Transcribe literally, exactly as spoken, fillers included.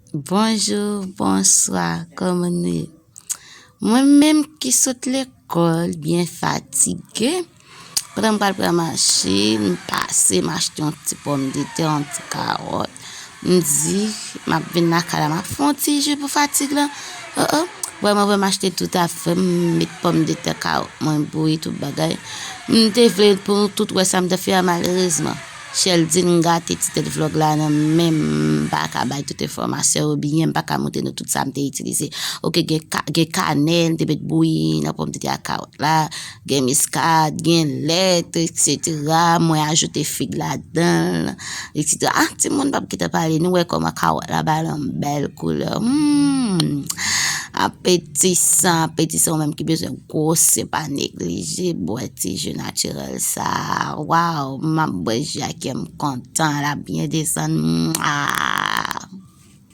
Bonjou, bonswa, kòman nou ye? Mwen menm ki sot lekòl, byen fatige. Pandan m pral pran machin, m pase, m achte yon ti pòmdetè, yon ti kawòt. M di, m ap vin lakay la, m ap fè yon ti ji pou fatig lan. Oh, oh. Vrèman, vrèman, m achte tout afè, m met pòmdetè, kawòt mwen bouyi, tout bagay. M te vle pou nou tout wè sa m te fè a, malerezman. Sheldine gate ti tèt vlòg la nan men m, m pa ka bay tout enfòmasyon yo byen, m pa ka montre nou tout sa m te itilize. Oke, gen, ka, gen kanèl, m te met bouyi nan pòmdetè ak kawòt la, gen miskad, gen lèt, etsetera. Mwen ajoute fig ladan l, etsetera. Ah, timoun p ap gentan pale, nou wè kòman kawòt la ba l yon bèl koulè. Hmm, apetisan, apetisan, ou menm ki bezwen gwosè, pa neglije bwè ti ji natirèl sa. Waw, m ap bwè ji a, kè m kontan, l ap byen desann. Mwa!